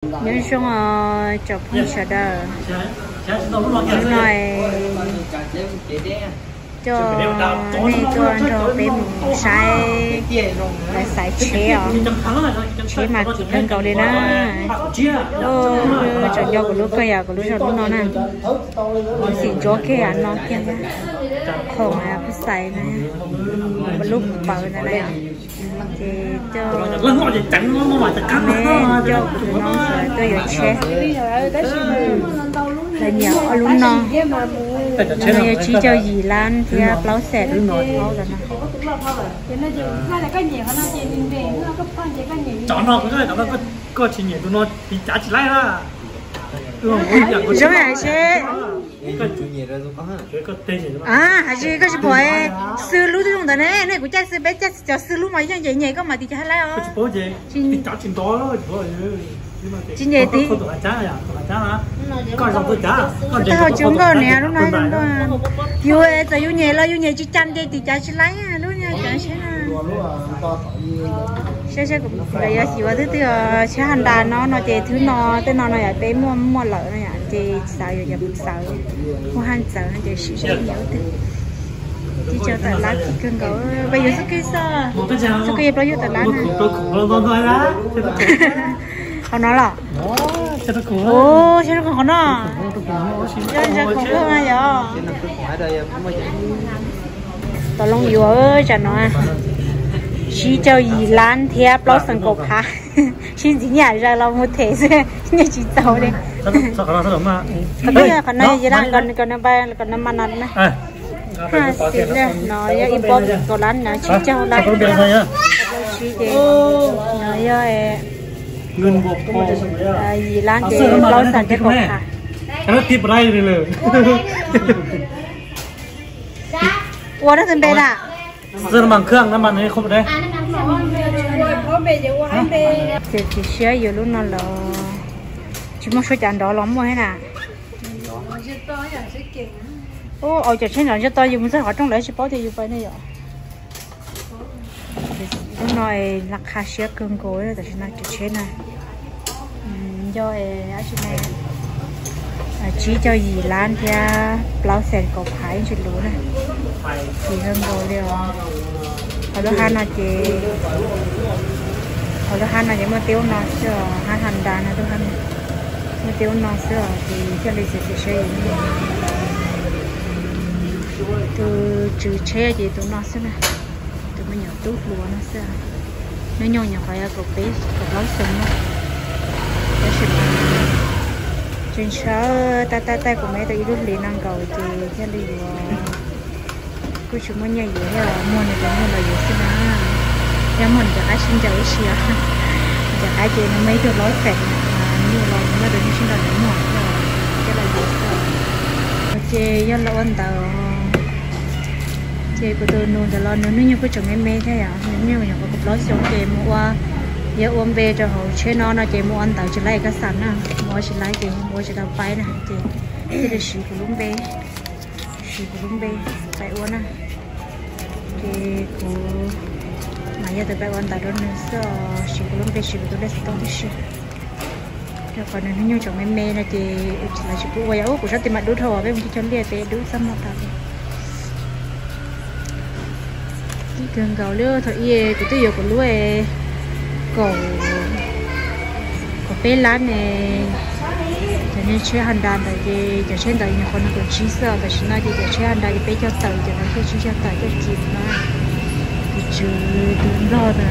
Nyob zoo os tsoom phooj sawv daws, hnub no coj nej tuaj nrog peb mus saib lawv xaiv tsheb os. Tsheb mas kim kawg nkaus li na. Tseem nco kuv lub kawg yom, kuv lub zog lub no na. Kuv xim ntsuab kiag no kiag, khoom peb xaiv na, lub pawv ntawd na. Ces coj, coj tus no sawv tuaj yuav tsheb. Lawv nyiam ob lub no, no yog tsib caug yim lab thiab plaub xees no. Zoo hais seb. Hais tias koj tsis pom xwb lub twb zoo ntawd ne, nej kuv caij xwb peb caij cov xwb lub mas yeej nyem nyem koj mas tim cov hais laib os. Tsis nyem tim. Tau hau tsuv nkauj niam lub no zoo nkauj. Yus txawm yus nyem los yus nyem tsis cas ces tim cav tsis laib lub no cav seb na. Saib saib kuv yuav xyuas twb twb tsheb Honda no no ces thwb no tej no no yom peb muaj muaj lawm no yom ces xav yuav cov xaws, muaj haj txawv no ces sim saib nyiam twg. Tib co tawm lab kim kawg nkaus, peb yuav xub kis xwb, xub kis plaub caug tawm lab na. Qhov no los? Ua, saib rau qhov no. Yog ntsa khoom kawg mas yog. Tau loo yuav tsam no tsib caug yim lab thiab plaub xees kaum phav. Sib ntxiv nyiaj zaws los mus them xwb, nyiaj tsis txaus li. Qhov no yog qhov no, qhov no mas no na. Haj xwm no yog ib pob kaum lab no tsib caug lab. Sib ces no yog yim lab ces plaub xees thiab kaum phav. Ua rau tus npe na. Ces tsis siab yuav lub no los tsis muaj suab cav nrov los muaj thiab na. Ua, cov tsheb nrov ntsiag to yus mus txog qhov rooj lawv tsis paub tias yus pais ne yom. Lub no laj qha siab kawg nkaus tam sim no cov tsheb na. Nco dab tsi ne, tsib caug yim lab thiab plaub xees kaum phav ib ntsis lus na. Kim kawg nkaus li os. Qhov lub hab no ces, qhov lub hab no ces muaj tib ub no xwb os, hab Honda no lub hab no muaj tib ub no xwb os ces thiaj li txiav txim siab. Tus tswv tsheb ces tus no xwb na, tus me nyuam tub hluas no xwb. Hnub nyoog nyuam qhuav yog kaum peb kaum plaub xyoo na. Tab sis mas tseem ntshaw tab tab taij kuv me tau ib lub hlis no nkaus ces thiaj li yuav. Kuj tsis muaj nyiaj yuav thiab, muag nws cov nyuj los yuav xwb na. Yog muag nws cov qaib sib ncaws ib si os. Cov qaib ces nws muaj ib tug laub xeem, nyuj los nws muaj tus nyuj sib ncaws nws muag thiab, thiaj los yuav xwb. Ces yog los ua ntawv ces kuv tus nus ntawd los nws hnub nyoog kuj tseem me me thiab yom, nws hnub nyoog nyuam qhuav kaum plaub xyoo ces mus ua, yog ua npe rau hauv tsheb no no ces mus ua ntawv tsis laib kas xas na, mus ua tsis laib ces mus ua tsis tau paib na ces thiaj li siv kuv lub npe, siv kuv lub npe pais ua na. Ces kuv mas yog tus pais ua ntawv rau nws xwb, siv kuv lub npe siv kuv tus lej xov tooj tib si. Rau qhov nws hnub nyoog tseem me me no ces lawv tsis pub ua, yog ub kuv sab tes mas dub dhau, peb mus cog liaj peb dub txaj muag tas li. Kim kawg nkaus li, thaum ub kuv twb yuav kuv lub kaum, kaum peb lab ne. Cov niag tsheb Honda ntawd ces cov tsheb ntawd nyuam qhuav no kaum tsib xwb, tam sim no ces cov tsheb Honda ces peb caug tawm, cov no thiaj tsib caug tawm coj ci no. Tus tswv tus nplog ntawd